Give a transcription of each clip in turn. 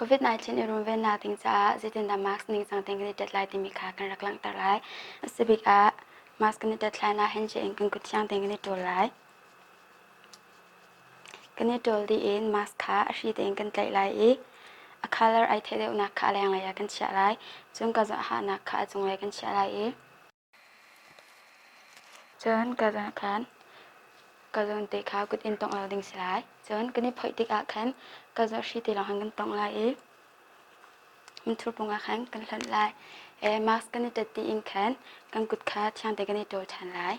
COVID-19 i runvennak ding caah zeitindah mask ningcang tein kan i tet lai timi kha kan rak langhter lai. A si bik ah mask kan i tet hlan ah handshake in kan kut thiang tein kan i ṭawl lai. Kan i ṭawl dih in mask kha a hri tein kan tlaih lai i a colour ai theih deuhnak kha a lenglei ah kan chiah lai. Cun ka hahnak kha a cunglei kan chiah lai i Cun ka zawn khan ka zawn te kha kut in tongh lo ding si lai. Cun kan i phoih tikah khan ka zawn hri te lawng khan kan tongh lai i minthur pung ah khan kan hlonh lai. E, mask kan i ṭet dih in khan kan kut kha thiang te kan i ṭawl ṭhan lai.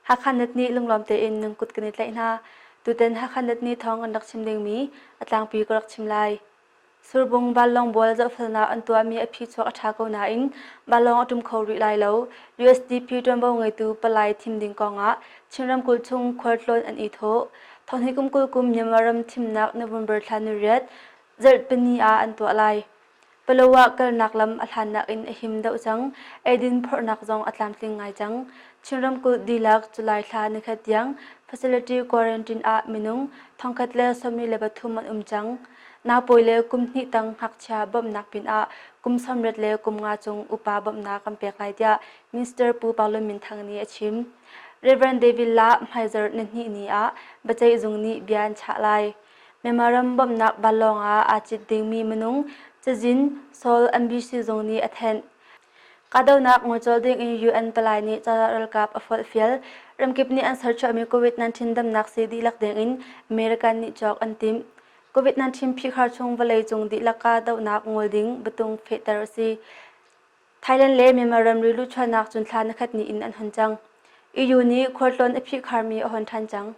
Hakha Net nih lunglawm tein nan kut kan i tlaih hna. Tutan Hakha Net nih thawng an rak chim dingmi a tlangpi ka rak chim lai. Surbung vanlawng bual zohfelnak an tuahmi a phichuak a ṭha ko nain vanlawng a ṭum kho rih lai lo. USDP ṭuanvo ngeitu palai thim ding kongah Chin ramkulh chung khualtlawn an i thawh. Thonghnih kum 20 kum Myanmar ram thimnak November thla ni riat zarhpini ah an tuah lai. Palawa kalnak lam a hlannak in a him deuh cang. Eidin phorhnak zong a tlamtling ngai cang. Chin ramkulh dihlak July thla nikhat tiang facility quarantine ah minung 123 an um cang. Naupawi le kum hnih tang ngakchia bawmhnak pinah kum 80 le kum nga cung upa bawmhnak kan pek lai tiah Minister Pu Paulo Min Thang nih a chim. Reverend David La hmaizarh nihnih ni ah biaceih zung nih bia an chah lai. Myanmar ram bawmhnak vanlawng ah aa cit dingmi minung cazin Seoul NBC zung nih a thenh. Kahdohnak ngolcawl ding in UN palai nih cozah ralkap a forhfial. Ramkip nih an serchuahmi COVID-19 damnak sii dihlak deng in American nih cawk an timh. COVID-19 phihkhar chung vawleicung dihlak kahdohnak ngol ding biatung fehter a si. Thailand le Myanmar ramri luhchuahnak cun thla nikhat ni in an hon cang. EU nih khualtlawn a phihkharmi a hon ṭhan cang.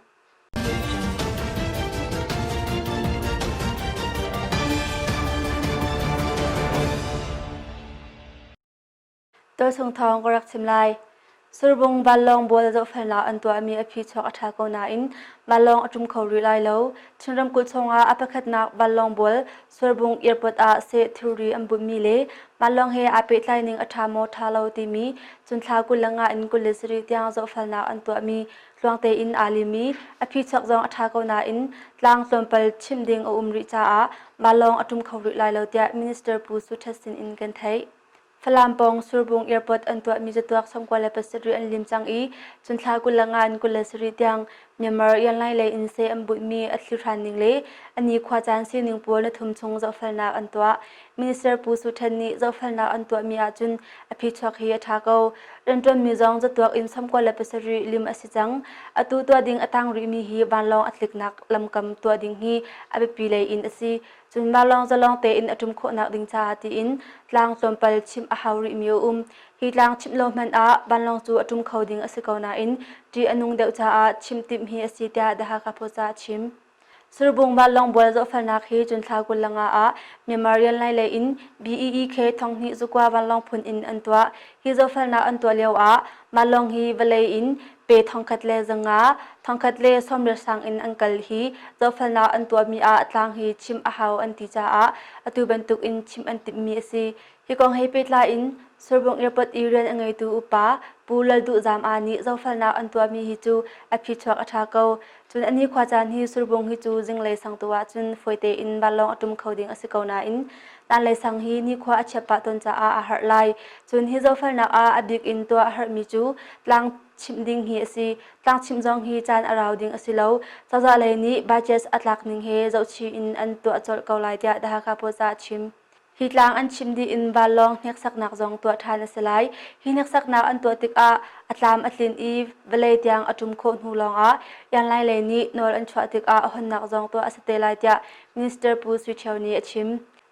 Tualchung thawng ka rak chim lai. Surbung vanlawng bual zohfelnak an tuahmi a phichuak a ṭha ko nain vanlawng a ṭum kho rih lai lo. Chin ramkulh chungah a pakhatnak vanlawng bual Surbung airport ah seh thilri an bunhmi le vanlawng he aa pehtlai ning a ṭha maw ṭha lo timi cun thla 25 in 27 tiang zohfelnak an tuahmi tluang tein aa lim i a phichuak zong a ṭha ko nain tlang tlawmpal chimh ding a um rih caah vanlawng a ṭum kho rih lai lo tiah Minister Pu Su Ṭhet sin in kan theih. Falam pawng Surbung Airport an tuahmi zatuak 97 an lim cang i cun thla 25 in 27 tiang Myanmar Yanlai lei in seh an buihmi a thlihran ning le a nikhua caan sining pawl na thum chung zohfelnak an tuah. Minister Pu Su Ṭhen nih zohfelnak an tuahmi ahcun a phichuak hi a ṭha ko. Rianṭuanmi zong zatuak in 97 lim a si cang. Atu tuah ding a tang rihmi hi vanlawng a tliknak lamkam tuah ding hi a biapi lei in a si. Cun vanlawng zalong tein a ṭum khawhnak ding caah tiin tlang tlawmpal chimh a hau rihmi a um. Hi tlang chimh lo hmanh ah vanlawng cu a ṭum kho ding a si ko nain ṭih a nung deuh caah chimh timh hi a si tiah The Hakha Post ah a chim. Surbung vanlawng bual zohfelnak hi cun thla 25 ah Myanmar rianlai lei in BEEK thonghnih zukua vanlawng phun in an tuah. Hi zohfelnak an tuah lio ah vanlawng hi vawlei in pe thongkhat le zanga, thongkhat le sawmriat sang in an kal hi zohfelnak an tuahmi ah tlang hi chim a hau an ti caah atu bantuk in chim an timhmi a si. Hi kong he pehtlai in Surbung Airport i rian a ngeitu upa Pu Lal Duh Zam Aa nih zohfelnak an tuahmi hi cu a phichuak a ṭha ko. Cun a nikhua caan hi Surbung hi cu zinglei sang tu ahcun fawi tein vanlawng a ṭum kho ding a si ko nain tanlei sang hi nikhua a chiat pah tawn caah aa harh lai. Cun hi zohfelnak ah a bik in tuah a herhmi cu tlang chimh ding hi a si. Tlang chimh zong hi caan a rau ding a si lo. Cozah lei nih budget a tlak ning he zohchih in an tuah colh ko lai tiah The Hakha Post ah a chim. Hi tlang an chim dih in vanlawng hneksaknak zong tuah ṭhan a si lai. Hi hneksaknak an tuah tikah a tlam a tlin i vawlei tiang a ṭum khawh hnu lawngah Yanlai lei nih nawl an chuah tikah a honnak zong tuah a si te lai tiah Minister Pu Sui Ṭhio nih a chim.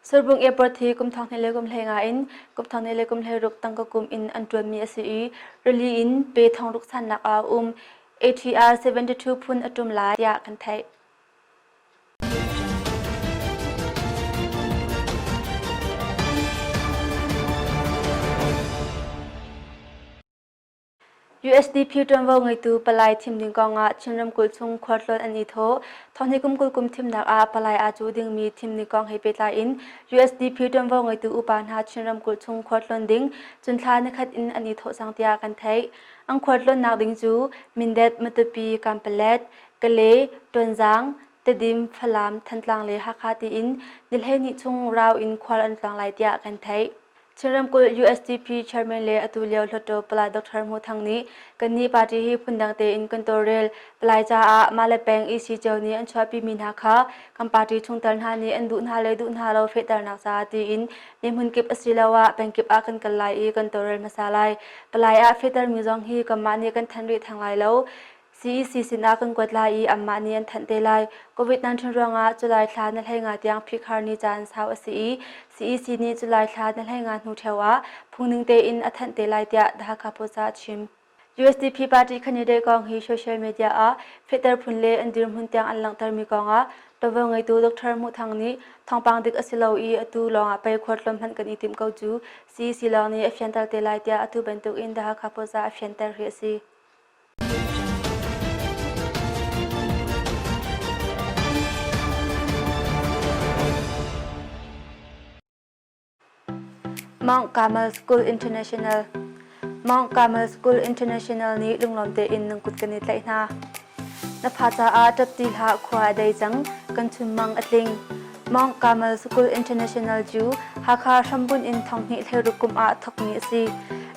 Surbung Airport hi kum thong hnih le kum hlei nga in kum thong hnih le kum hlei ruk tangka kum in an ṭuanmi a si i rili in pe thong ruk sannak ah a um. ATR 72 phun a ṭum lai tiah kan theih. USDP ṭuanvo ngeitu palai thim ding kongah Chin ramkulh chung khualtlawn an i thawh. Thonghnih kum 20 kum thimnak ah palai aa cuh dingmi thim ding kong he pehtlai in USDP ṭuanvo ngeitu upa hna Chin ramkulh chung khualtlawn ding cun thla nikhat in an i thawh cang tiah kan theih. An khualtlawnnak ding cu Mindat, Matupi, Kanpalet, Kale, Tonzang, Tedim, Falam, Thantlang le Hakha tiin ni 12 chung rau in khual an tluang lai tiah kan theih. Chin ramkulh USDP chairman le atu lio Hluttaw Palai Dr. Hmuh Thang nih kannih party hi phundang tein kan tawlrel. Palai caah mah le peng EC cio nih an chuahpimi hna kha kan party chungtel hna nih an duh hna le duh hna lo fehternak caah tiin mi hmunkip asiloah pengkip ah kan kal lai i kan tawlrel hmasa lai. Palai ah fehtermi zong hi kanmah nih kan thanh rih theng lai lo. CEC sinah kan kuat lai i anmah nih an thanh te lai. COVID-19 ruangah July thla na 15 tiang phihkhar ni caan sau a si i CEC nih July thla na 15 hnu ṭheo ah phungning tein a thanh te lai tiah The Hakha Post ah a chim. USDP party candidate kong hi social media ah fehter phun le an dirhmun tiang an langhtermi kong ah ṭuanvo ngeitu Dr. Hmuh Thang nih thawngpang dik a si lo i atu lawngah pei khualtlawm hmanh kan i timh ko cu CEC lawng nih a fianter te lai tiah atu bantukin The Hakha Post ah a fianter hi a si. Mount Carmel School International Mount Carmel School International nih lunglawm tein nan kut kan i tlaih hna. Na fa caah ṭap ti hlah khua a dei cang, kan chunmang a tling. Mount Carmel School International cu Hakha hrambunh in thonghnih hleiruk kum ah thawkmi a si.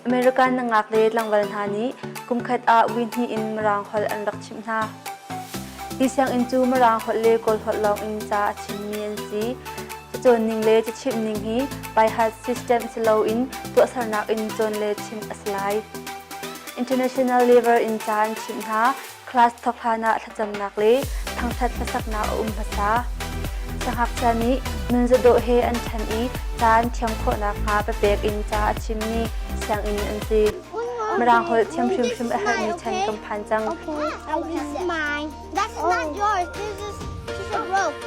American nungak le tlangval hna nih kumkhat ah vui hnih in Mirang holh an rak chimh hna. Hi sianginn cu Mirang holh le Kawl holh lawng in ca a chimmi an si. Cacawn ning le cachimh ning hi by-heart system si loin tuahsernak in cawn le chimh a si lai. International level in ca an chimh hna. Class thawk hlan ah thlacamnak le thangṭhat hlasaknak a um hmasa. Siangngakchia nih nunzadawh he an ṭhan i ca an thiam khawh nakhnga papek in ca a chimmi sianginn an si. Mirang holh thiam hrimhrim a herhmi chan kan phan cang. Okay, this is mine. That's not yours. This is piece of rope.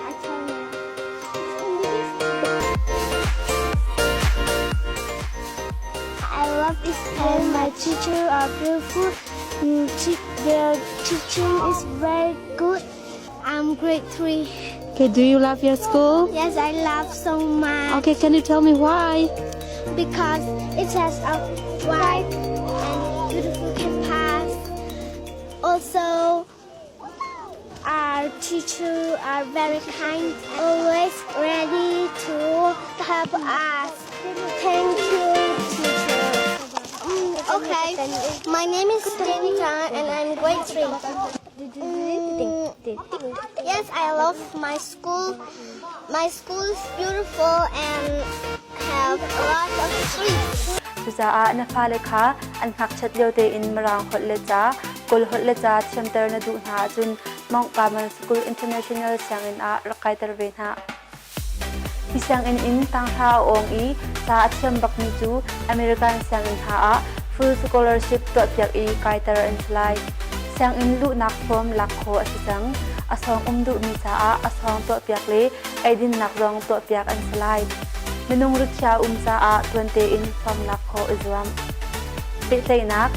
I tell you. I love this and my teacher are beautiful. Their teaching is very good. I'm grade 3. Okay, do you love your school? Yes, I love so much. Okay, can you tell me why? Because it has a wide and beautiful campus. Also, our teachers are very kind, always ready to help us. Thank you, teacher. Okay, my name is Jenita and I'm grade 3. Yes, I love my school. My school is beautiful and have a lot of trees. Cucaah na fale kha an ngakchiat lio tein Mirang holh le ca, Kawl holh le ca thiamter na duh hna ahcun Mount Carmel School International sianginn ah rak kaiter ve hna. Hi sianginn in tanghra a awng i ca a thiam bakmi cu American sianginn hna ah full scholarship tuahpiak i kaiter an si lai. Sianginn luhnak form lak khawh a si cang. A sawng um duhmi caah a sawng tuahpiak le eidinnak zong tuahpiak an si lai. Minung rikhiah um caah tuan tein form lak khawh i zuam. Pehtlaihnak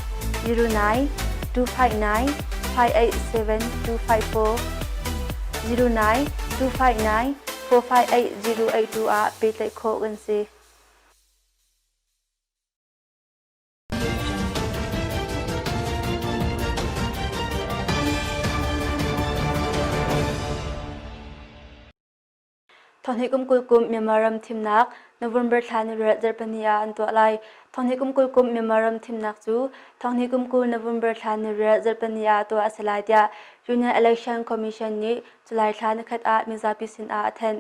09 259 587 254 09 259 458 082 ah pehtlaih khawh kan si. Thonghnih kum 20 kum Myanmar ram thimnak November thla ni riat zarhpini ah an tuah lai. Thonghnih kum 20 kum Myanmar ram thimnak cu thonghnih kum 20 November thla ni riat zarhpini ah tuah a si lai tiah Union Election Commission nih July thla nikhat ah mizapi sinah a thanh.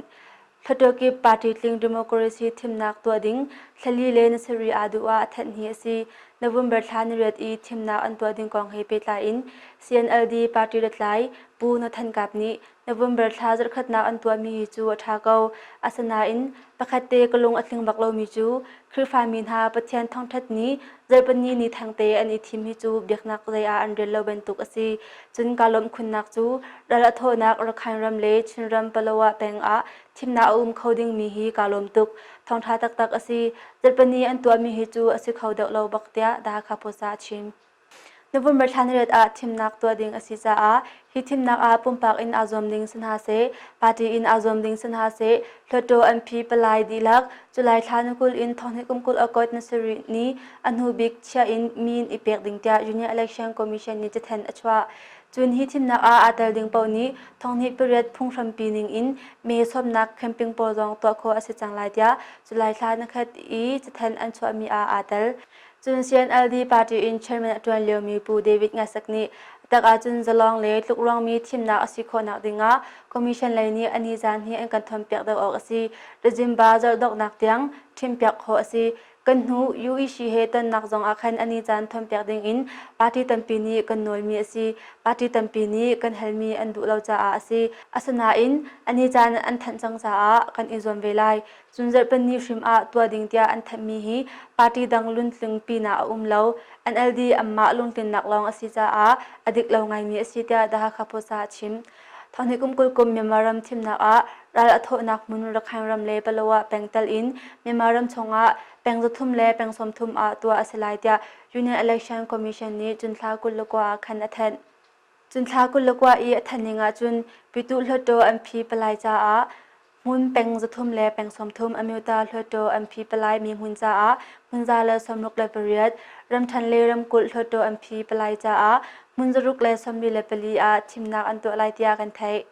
Hluttaw kip party tling democracy thimnak tuah ding thlali le ni sarih aa duh ah a thanh hi a si. November thla ni riat i thimnak an tuah ding kong he pehtlai in CNLD party lutlai Pu Nathan Kap nih November thla zarhkhatnak an tuahmi hi cu a ṭha ko. Asinain pakhat te ka lung a tling bak lomi cu Khrihfami hna Pathian thangṭhat ni zarhpini ni thengte an i thim hi cu biaknak zei ah an rel lo bantuk a si. Cun kaa lawmh khunnak cu ral a thawhnak Rakhine ram le Chinram Palawa peng ah thimnak a um kho dingmi hi kaa lawm tuk. Thawngṭha taktak a si. Zarhpini an tuahmi hi cu a si kho deuh lo bak tiah The Hakha Post ah a chim. November thla niriat ah thimnak tuah ding a si caah hi thimnak ah pumpak in aa zuam ding si hna seh, party in aa zuam ding si hna seh, Hluttaw MP palai dihlak July thla ni 20 in thonghnih kum 20 August ni sarih ni a hnu bik chiah in min i pek ding tiah Union Election Commission nih cathanh a chuah. Cun hi thimnak ah aa tel ding paoh nih thonghnih pariat phunghrampi ning in mee sawmnak camping pawl zong tuah khawh a si cang lai tiah July thla nikhat i cathanh an chuahmi ah aa tel. Cun CNLD party in chairman a ṭuan liomi Pu David Ngasak nih tak ahcun zalong le tlukruangmi thimnak a si khawhnak dingah commission lei nih a ni zaan hi an kan thawnpiak deuh awk a si. Rizimba zarhdonghnak tiang ṭhimpiak khawh a si. Kan hnu UEC he tonnak zong ah khan a ni caan thawnpiak dingin party tampi nih kan nawlmi a si. Party tampi nih kan halmi an duh lo caah a si. Asinain a ni caan an thanh cang caah kan i zuam ve lai. Cun zarhpini hrim ah tuah ding tiah an thanhmi hi party dang luntling pinah a um lo. NLD anmah lungtlinnak lawng a si caah a dik lo ngaimi a si tiah The Hakha Post ah a chim. Thonghnih kum 20 kum Myanmar ram thimnak ah ral a thawhnak hmun Rakhine ram le Palawa peng tal in Myanmar ram chungah peng 300 le peng 30 ah tuah a si lai tiah Union Election Commission nih cun thla 29 ah khan a thanh. Cun thla 29 i a thanh ning ahcun Pyituh Hluttaw MP palai caah Hmun peng 300 le peng 30 Amyota Hluttaw MP palai mi hmun caah hmun 168, ramṭhen le ramkulh Hluttaw MP palai caah hmun 644 ah thimnak an tuah lai tiah kan theih.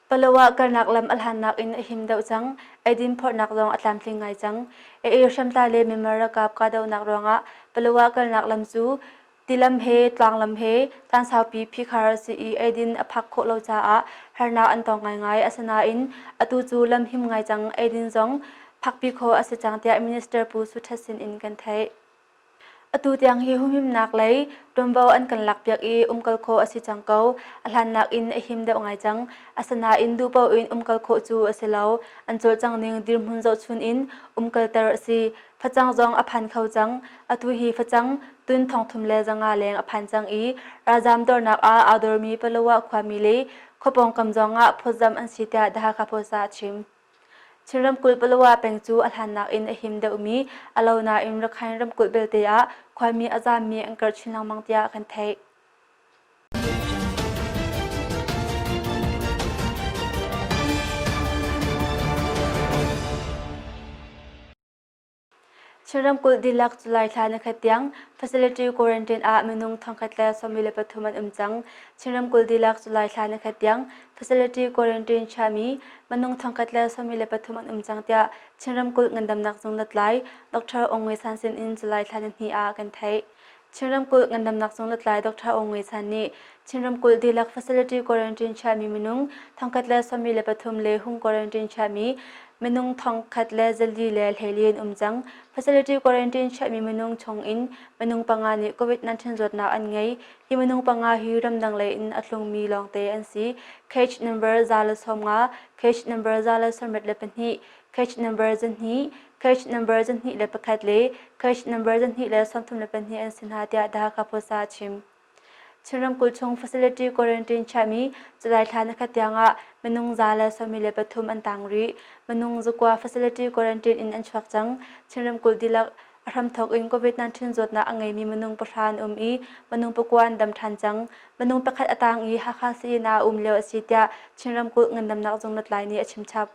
Palawa kalnak lam a hlannak in a him deuh cang. Eidin phorhnak zong a tlamtling ngai cang. AA hriamtlai le Myanmar ralkap kahdohnak ruangah Palawa kalnak lam cu tilam he tlanglam he caan saupi phihkhar a si i eidin a phak khawh lo caah harnak an tong ngaingai. Asinain atu cu lam him ngai cang. Eidin zong phakpi khawh a si cang tiah Minister Pu Su Hthet sin in kan theih. Atu tiang hi humhimnak lei ṭuanvo an kan lakpiak i umkal khawh a si cang ko. A hlannak in a him deuh ngai cang. Asinain duhpaoh in umkal khawh cu a si lo. An cawlcangh ning dirhmun zohchun in umkalter a si. Facang zong a phan kho cang. Atu hi facang tun 3500 leng a phan cang i ralzaam dornak ah aa dormi Palawa khuami le khua pawngkam zong ah phawtzamh an si tiah The Hakha Post ah a chim. Chin ramkulh Palawa peng cu a hlannak in a him deuhmi a lo nain Rakhine ramkulh belte ah khuami a zaammi an karh chin lengmang tiah kan theih. Chin ramkulh dihlak July thla nikhat tiang facility quarantine ah minung 1,143 an um cang. Chin ramkulh dihlak July thla nikhat tiang facility quarantine chiami minung 1,143 an um cang tiah Chin ramkulh ngandamnak zung lutlai Dr. Aung Ngwe San sin in July thla nihnih ah kan theih. Chin ramkulh ngandamnak zung lutlai Dr. Aung Ngwe San nih Chin ramkulh dihlak facility quarantine chiahmi minung 1,143 le hung quarantine chiahmi minung 1,424 an um cang. Facility quarantine chiahmi minung chung in minung panga nih COVID-19 zawtnak an ngei. Hi minung panga hi ramdang lei in a tlungmi lawngte an si. Case number 150, case number 192, case number 2, case number 21 le case number 232 an si hna tiah The Hakha Post ah a chim. Chin ramkulh chung facility quarantine chiahmi July thla nikhat tiangah minung 123 an tang rih. Minung zakua facility quarantine in an chuak cang. Chin ramkulh dihlak a hramthawk in COVID-19 zawtnak a ngeimi minung pahra an um i minung pakua an dam ṭhan cang. Minung pakhat a tang i Hakha sii-inn ah a um lio a si tiah Chin ramkulh ngandamnak zung lutlai nih a chim chap.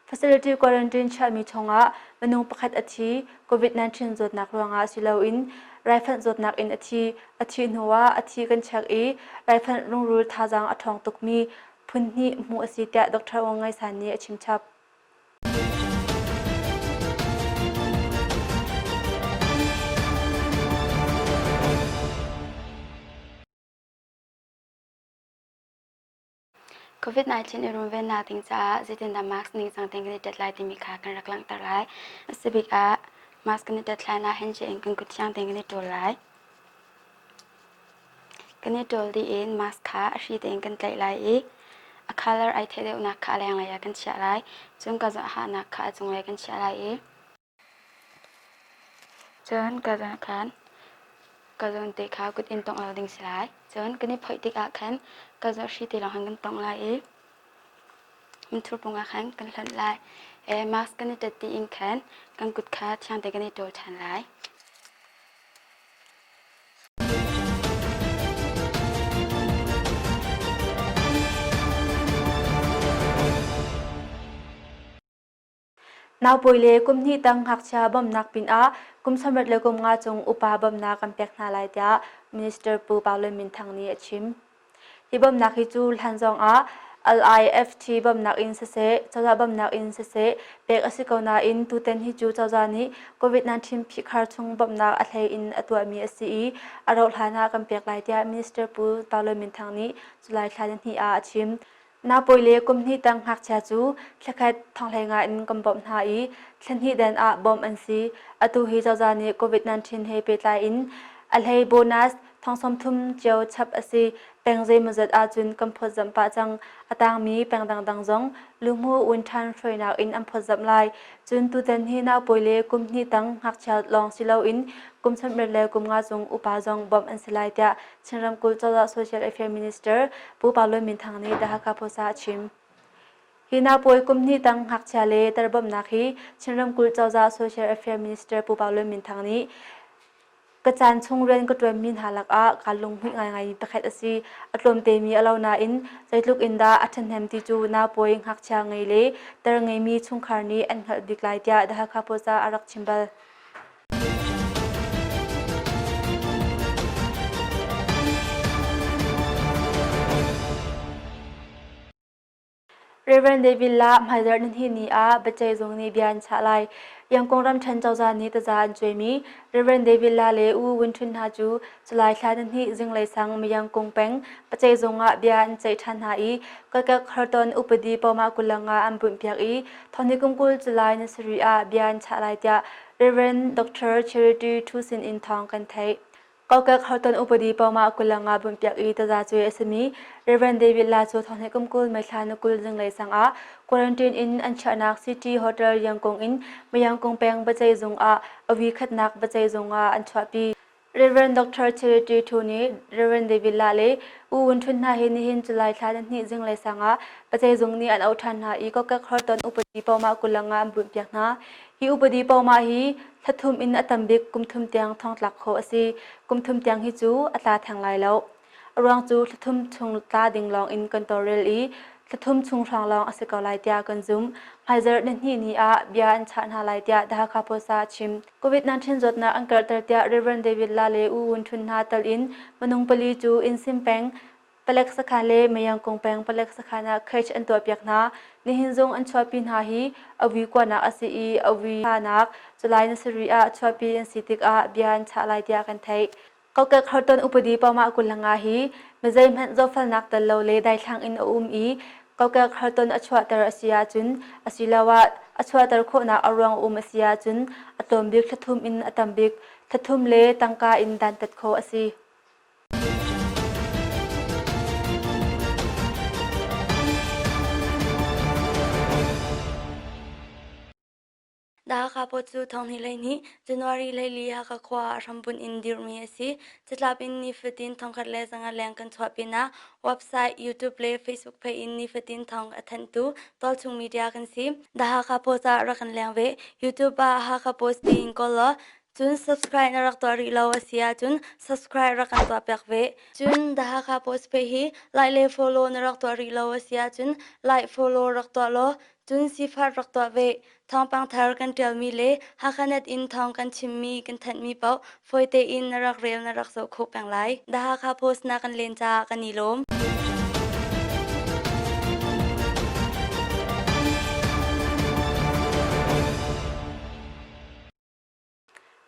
Facility quarantine chiahmi chungah minung pakhat a thi. COVID-19 zawtnak ruangah si loin raifanh zawtnak in a thi. A thih hnuah a thi kan check i raifanh rungrul thazaang a ṭhawng tukmi phun hnih hmuh a si tiah Dr. Wang Ngai San nih a chim chap. COVID-19 i runvennak ding caah zeitindah mask ningcang tein kan i ṭet lai timi kha kan rak langhter lai. A si bik ah mask kan i ṭet hlan ah handshake in kan kut thiang tein kan i ṭawl lai. Kan i ṭawl dih in mask kha a hri tein kan tlaih lai i a color ai theih deuhnak kha a lenglei ah kan chiah lai. Cun ka hahnak kha a cunglei kan chiah lai i Cun ka khan. Ka zawn te kha kut in tongh lo ding si lai. Cun kan i phoih tikah khan ka hri te lawng khan kan tongh lai i minthur pung ah khan kan hlonh lai. Mask kan i ṭet dih in khan kan kut kha thiang te kan i ṭawl ṭhan lai. Naupawi le kum hnih tang ngakchia bawmhnak pinah kum 30 le kum nga cung upa bawmhnak kan pek hna lai tiah Minister Pu Pau Lun Min Thang nih a chim. Hi bawmhnak hi cu hlan zongah LIFT bawmhnak in siseh, cozah bawmhnak in siseh pek a si ko nain tutan hi cu cozah nih COVID-19 phihkhar chung bawmhnak a hlei in a tuahmi a si i a rauh hlan ah kan pek lai tiah Minister Pu Pau Lun Min Thang nih July thla nihnih ah a chim. Naupawi le kum hnih tang ngakchia cu thlakhat thonghlei nga in kan bawmh hna i thlahnih dan ah bawmh an si. Atu hi cozah nih COVID-19 he pehtlai in a hlei bonus thong 30 cio chap a si. Peng zeimawzat ahcun kan phawtzamh pah cang. A tangmi peng dangdang zong luhmu unṭhan hruainak in an phawtzamh lai. Cun tutan hi naupawi le kum hnih tang ngakchia lawng si loin kum 30 le kum nga cung upa zong bawmh an si lai tiah Chin ramkulh cozah Social Affairs Minister Pu Pau Lun Min Thang nih The Hakha Post ah a chim. Hi naupawi kum hnih tang ngakchia le tar bawmhnak hi Chin ramkulh cozah Social Affairs Minister Pu Pau Lun Min Thang nih ka caan chung rian ka ṭuanmi hna lakah kaa lunghmuih ngaingaimi pakhat a si. A tlawmtemi a lo nain zeitluk in dah a ṭhahnem ti cu naupawi ngakchia ngei le tar ngeimi chungkhar nih an hngalh bik lai tiah The Hakha Post ah a rak chim bal. Rev. David La hmaizarh nihnih ni ah biaceih zung nih bia an chah lai. Yangon ramṭhen cozah nih taza an cuaimi Rev. David La le U Win Htun hna cu July thla nihnih zinglei sang Mayangkung peng biaceih zung ah bia an ceih ṭhan hna i Kalkak Harton upadi pawmah kulang ah an bunhpiak i thawhni kum 20 July ni sarih ah bia an chah lai tiah Rev. Dr. Charity Thu sin in thawng kan theih. Kokek Horton upadi pawmah kulanga bunhpiak i tazacuai a simi Rev. David La cu thawhnih kum 20 May thla ni 20 zinglei sang ah quarantine in an chiahnak City Hotel Yangkung in Mayangkung peng biaceih zung ah a wi khatnak biaceih zung ah an chuahpi. Rev. Dr. Charity Thu nih Rev. David La le U Wun Htun hna hi nihin July thla nihnih zinglei sang ah biaceih zung nih an auh ṭhan hna i kokek Horton upadi pawmah kulanga an bunhpiak hna. Hi upadi pohmah hi thla thum in a tam bik kum thum tiang thongtlak khawh a si. Kum thum tiang hi cu a tla theng lai lo. A ruang cu thla thum chung tla ding lawng in kan tawlrel i thla thum chung hrawng lawng a si ko lai tiah kan zumh. Hmaizarh nihnih ni ah bia an chah hna lai tiah The Hakha Post ah a chim. COVID-19 zawtnak an karhter tiah Rev. David La le U Wun Htun hna tal in minung pali cu Innsim peng Palek sakhan le Mayangkung peng palek sakhan ah cage an tuahpiak hna. Nihin zong an chuahpi hna hi a vui kuanak a si i a vui nak July ni sarih ah chuahpi an si tikah bia an chah lai tiah kan theih. Kokek Horton upadi pawmah 25 hi mizeihmanh zohfelnak tel lo le daithlang in a um i kokek Horton a chuahter a si ahcun asiloah a chuahter khawhnak a ruang a um a si ahcun a tlawm bik thla thum in a tam bik thla thum le tangka in dantat khawh a si. Hakha Pawt cu thonghnih 12 January 14 Hakha khua ah a hrambunh in dirhmi a si. Catlap in nifatin thongkhat le zangat leng kan chuah pinah website, YouTube le Facebook page in nifatin thawng a thanhtu tualchung media kan si. The Hakha Post ah rak kan leng ve. YouTube ah Hakha Post tiin kawl law Cun subscribe na rak tuah rih lo a si ahcun subscribe rak kan tuahpiak ve. Cun The Hakha Post page hi like le follow na rak tuah rih lo a si ahcun like follow rak tuah law cun sifat rak tuah ve. Thawngpang thar kan ṭialmi le Hakhanet in thawng kan chimmi kan thanhmi paoh fawi tein na rak rel na rak zoh khawh peng lai. The Hakha Post na kan len caah kan i lawm.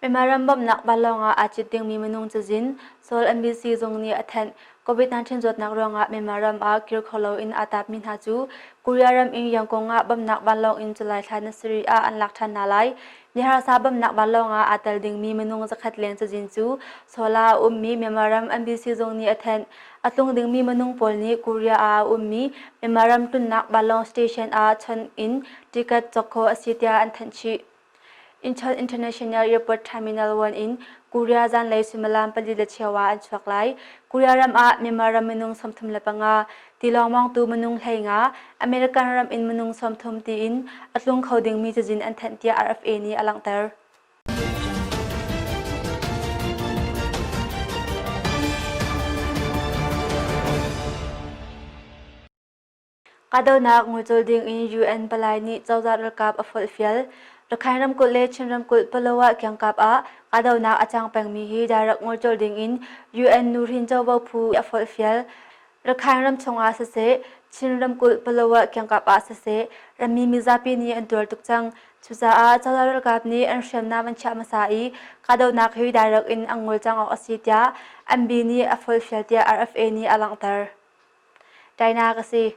Myanmar ram bawmhnak vanlawng ah aa cit dingmi minung cazin Seoul NBC zung nih a thanh. COVID-19 zawtnak ruangah Myanmar ram ah kir kho loin aa taapmi hna cu Korea ram in Yangon ah bawmhnak vanlawng in July thla ni sarih ah an lak ṭhan hna lai. Mi harsa bawmhnak vanlawng ah aa tel dingmi minung zakhat leng cazin cu Seoul ah a ummi Myanmar ram NBC zung nih a thanh. A tlung dingmi minung pawl nih Korea ah a ummi Myanmar ram tlunnak vanlawng station ah chawnh in ticket cawk khawh a si tiah an thanh chih. Incheon International Airport Terminal 1 in Korea zanlei suimilam pali le cheu ah an chuak lai. Korea ram ah Myanmar ram minung 35, tilawng mawngtu minung 15, American ram in minung 30 tiin a tlung kho dingmi cazin an thanh tiah RFA nih a langhter. Kahdohnak ngolcawl dingin UN palai nih cozah ralkap a forhfial. Rakhine ramkulh le Chin ramkulh Palawa kiangkap ah kahdohnak a cang pengmi hi direct ngolcawl dingin UN nuhrin covo phu a forhfial. Rakhine ram chungah siseh, Chin ramkulh Palawa kiangkap ah siseh, rammi mizapi nih an tuar tuk cang. Cucaah cozah ralkap nih an hriamnam an chiah hmasa i kahdohnak hi direct in an ngol cang awk a si tiah MB nih a forhfial tiah RFA nih a langhter. China ka si.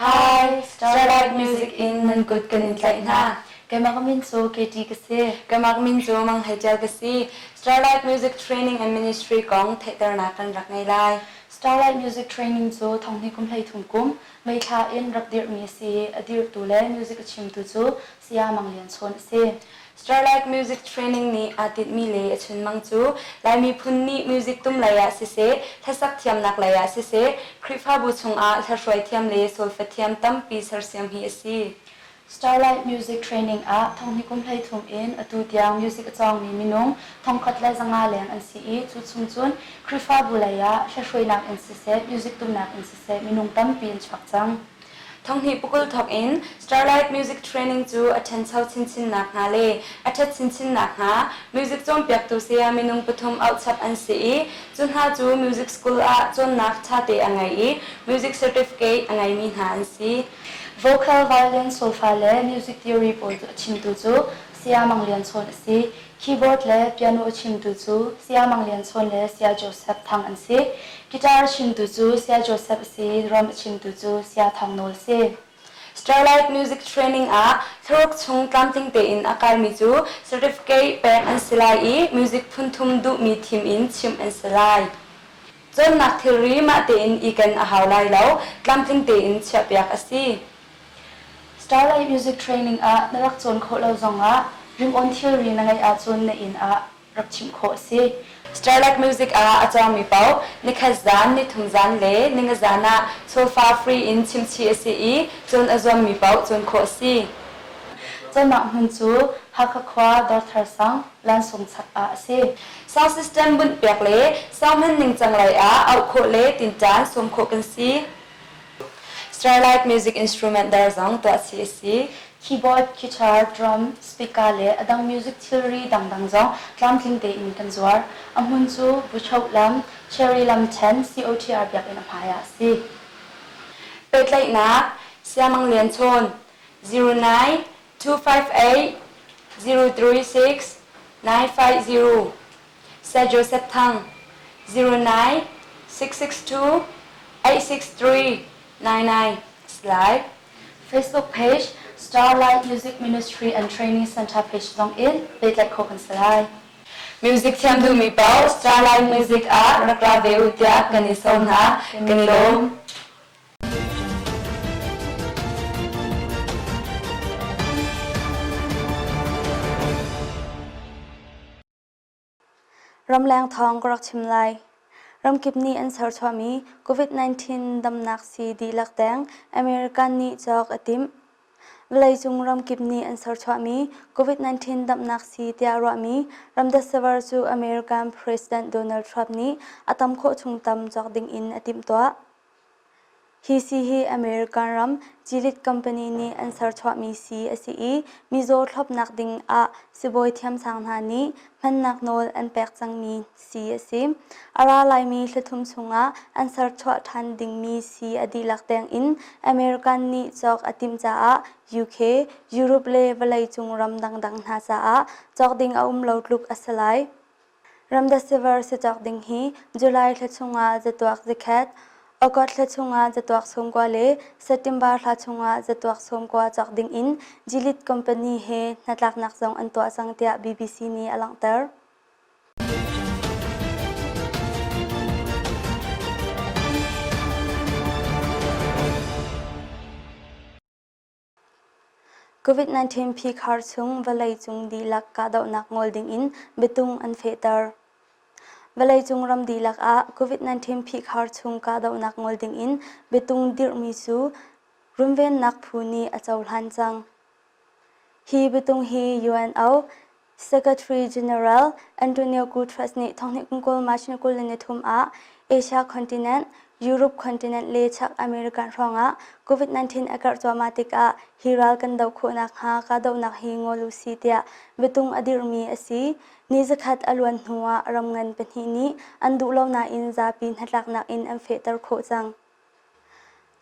Hi, Starlight Music in nan kut kan in tlaih hna. Keimah ka min cu Katie ka si. Keimah ka min cu Mang Hlei Tial ka si. Starlight Music Training and Ministry kong theihternak kan rak ngei lai. Starlight Music Training cu thonghnih kum 13 kum May thla in rak dirhmi a si i a dirhtu le music a chimtu cu Saya Mang Lian Chawn a si. Starlight Music Training nih aa tinhmi le a chunmang cu Lai miphun nih music tum lei ah siseh, hlasak thiamnak lei ah siseh, Khrihfabu chungah hlahruai thiam le solfa thiam tampi sersiam hi a si. Starlight Music Training ah thonghnih kum 13 in atu tiang music a cawngmi minung 1500 leng an si i cu chung cun Khrihfabu lei ah hlahruainak in siseh, music tumnak in siseh minung tampi an chuak cang. Thonghnih pakul thawk in Starlight Music Training cu a ṭhancho chinchin nakhnga le a ṭhat chinchin nakhnga music cawnpiaktu saya minung pathum auhchap an si i cu hna cu music school ah cawnnak ṭhate a ngei i music certificate a ngeimi hna an si. Vocal, violin, solfa le music theory pawl a chimtu cu Saya Mang Lian Chawn a si. Keyboard le piano a chimtu cu Saya Mang Lian Chawn le Saya Joseph Thang an si. Guitar a chimtu cu Saya Joseph a si i drum a chimtu cu Saya Thawng Nawl a si. Starlight Music Training ah thlaruk chung tlamtling tein a kaimi cu certificate pek an si lai i music phun thum duhmi thim in chimh an si lai. Cawnnak thilri mah tein i ken a hau lai lo, tlamtling tein chiahpiak a si. Starlight Music Training ah na rak cawn khawh lo zongah ringawn thilri na ngeih ahcun na inn ah rak chimh khawh a si. Starlight Music ah a cawngmi paoh nikhat zan, nithum zan le ninga zan ah solfa free in chimchih a si i cawn a zuammi paoh cawn khawh a si. Cawnnak hmun cu Hakha khua Dawrthar sang, Lansung chak ah a si. Sound system bunhpiak le sound hman ningcang lei ah auh khawh le tinṭan sawm khawh kan si. Starlight Music Instrument dar zong tuah chih a si. Keyboard, guitar, drum, speaker le a dang music thilri dangdang zong tlamtling tein kan zuar. A hmun cu Buchoh lam, Cherry lam ṭhen, COTR biakinn a hmai ah a si. Pehtlaihnak Siamang Lian Chawn 09 258 036 950 Sir Joseph Thang 09 662 863 99 Slide Facebook page Starlight Music Ministry and Training Center page zong in pehtlaih khawh kan si lai. Music thiam duhmi paoh Starlight Music ah rak ra ve u tiah kan i sawm hna. Kan i lawm. Ramleng thawng ka rak chim lai. Ramkip nih an serchuahmi COVID-19 damnak sii dihlak deng American nih cawk a timh. Vawleicung ramkip nih an serchuahmi COVID-19 damnak sii tiah ruahmi Remdesivir cu American President Donald Trump nih a tam khawh chung tam cawk ding in a timhtuah. Hi sii hi American ram Gilead company nih an serchuahmi sii a si i mizaw thlopnak ding ah sibawi thiamsang hna nih hmannak nawl an pek cangmi sii a si. A ra laimi thlathum chungah an serchuah ṭhan dingmi sii a dihlak deng in American nih cawk a timh caah UK, Europe le vawleicung ram dangdang hna caah cawk ding a um lo tluk a si lai. Remdesivir si cawk ding hi July thla chungah zatuak zikhet. August thla chungah zatuak sawmkua le September thla chungah zatuak sawmkua cawk dingin Gilead company he hnatlaknak zong an tuah cang tiah BBC nih a langhter. COVID-19 phihkhar chung vawleicung dihlak kahdohnak ngol dingin biatung an fehter. Vawleicung ram dihlak ah COVID-19 phihkhar chung kahdohnak ngol dingin biatung dirhmi cu runvennak phu nih a cohlan cang. Hi biatung hi UNO Secretary General Antonio Guterres nih thonghnih kum kawl March ni 23 ah Asia continent, Europe continent le Chak American hrawngah COVID-19 a karh cuahmah tikah hi ral kan doh khawh nakhnga kahdohnak hi ngol u si tiah biatung a dirhmi a si. Ni zakhat a luan hnuah ram ngan pahnih nih an duh lo nain zapi hnatlaknak in an fehter khawh cang.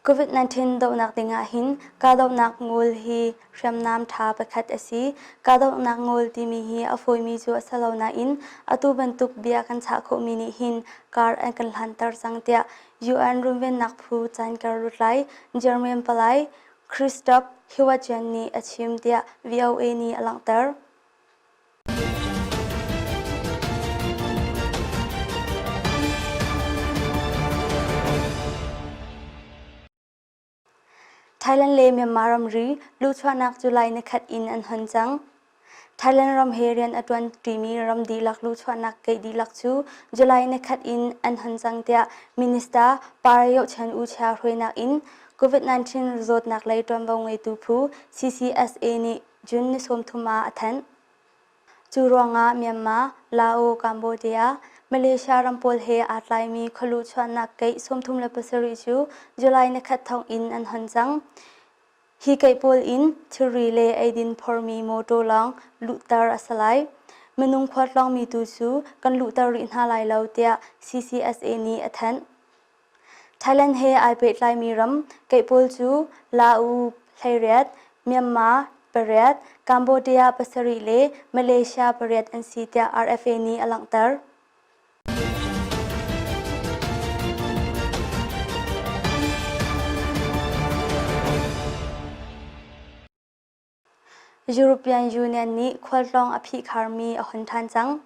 COVID-19 dohnak dingah hin kahdohnak ngol hi hriamnam ṭha pakhat a si. Kahdohnak ngol timi hi a fawimi cu a si lo nain atu bantuk bia kan chah khawhmi nih hin kar an kan hlanter cang tiah UN runvennak phu caankar lutlai German palai Christoph Hewajian nih a chim tiah VOA nih a langhter. Thailand le Myanmar ramri luhchuahnak July nikhat in an hon cang. Thailand ram he rian a ṭuan ṭimi ram dihlak luhchuahnak keih dihlak cu July nikhat in an hon cang tiah Minister Parayot Chan-o-cha hruainak in COVID-19 zawtnak lei ṭuanvo ngeitu phu CCSA nih June ni 30 ah a thanh. Cu ruangah Myanmar, Laos, Cambodia, Malaysia ram pawl he aa tlaimi khualuh chuahnak keih 37 cu July nikhat thawng in an hon cang. Hi keih pawl in thilri le eidin phormi mawṭaw lawng luhter a si lai. Minung khualtlawngmi tu cu kan luhter rih hna lai lo tiah CCSA nih a thanh. Thailand he ai pehtlaimi ram keih pawl cu Laos 18, Myanmar pariat, Cambodia pasarih le Malaysia pariat an si tiah RFA nih a langhter. European Union nih khualtlawng a phihkharmi a hun ṭhan cang.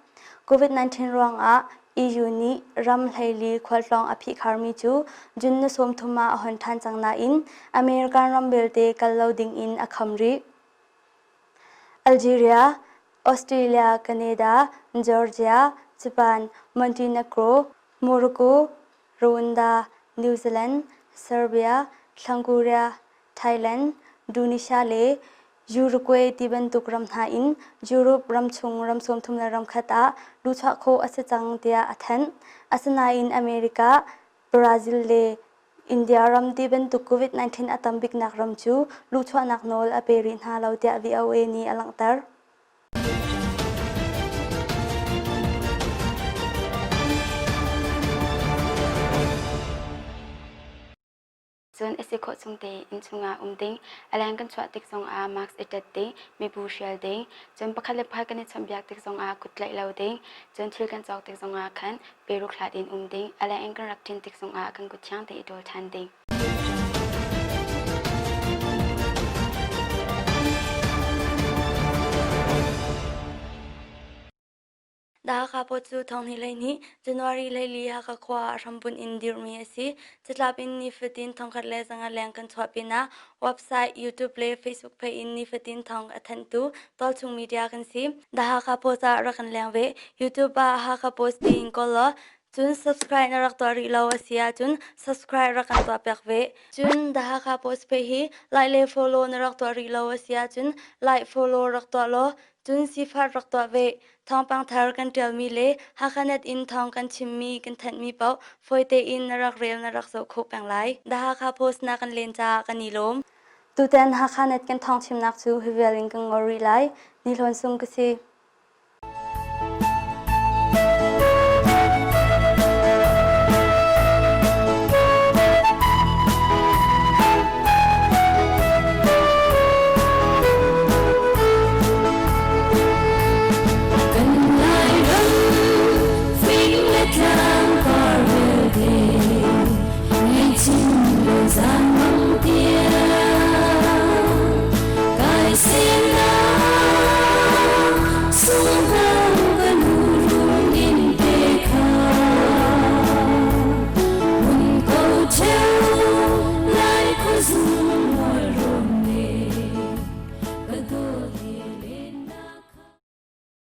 COVID-19 ruangah EU nih ram hleili khualtlawng a phihkharmi cu June ni 30 ah a hun ṭhan cang nain American ram belte kal lo dingin a kham rih. Algeria, Australia, Canada, Georgia, Japan, Montenegro, Morocco, Rwanda, New Zealand, Serbia, Thlang Korea, Thailand, Tunisia le Uruguay ti bantuk ram hna in Europe ramchung ram sawmthum le ramkhat ah luhchuah khawh a si cang tiah a thanh. Asinain America, Brazil le India ram ti bantuk COVID-19 a tam biknak ram cu luhchuahnak nawl a pe rih hna lo tiah VOA nih a langhter. Cun a si khawh chung tein innchung ah um ding, a leng kan chuah tik zongah mask i ṭet ding, mibu hrial ding, cun pakhat le pakhat kan i chawnhbiak tik zongah kut tlaih lo ding, cun thil kan cawk tik zongah khan peruk hlat in um ding, a leng in kan rak ṭin tik zongah kan kut thiang tein i ṭawl ṭhan ding. Hakha Pawt cu thonghnih 12 January 14 Hakha khua ah hrambunh in dirhmi a si. Catlap in nifatin thongkhat le zanga leng kan chuah pinah website, YouTube le Facebook page in nifatin thawng a thanhtu tualchung media kan si. The Hakha Post ah rak kan leng ve. YouTube ah Hakha Post tiin kawl law cun subscribe na rak tuah rih lo a si ahcun subscribe rak kan tuah piak ve. Cun The Hakha Post page hi like le follow na rak tuah rih lo a si ahcun like follow rak tuah law Cun sifar rak tuah ve. Thawngpang thar kan ṭialmi le Hakhanet in thawng kan chimmi kan thanhmi paoh fawi tein na rak rel na rak zoh khawh peng lai. The Hakha Post na kan len caah kan i lawm. Tutan Hakhanet kan thawng chimnak cu hi vial in kan ngol rih lai. Ni Hlawn Sung ka si.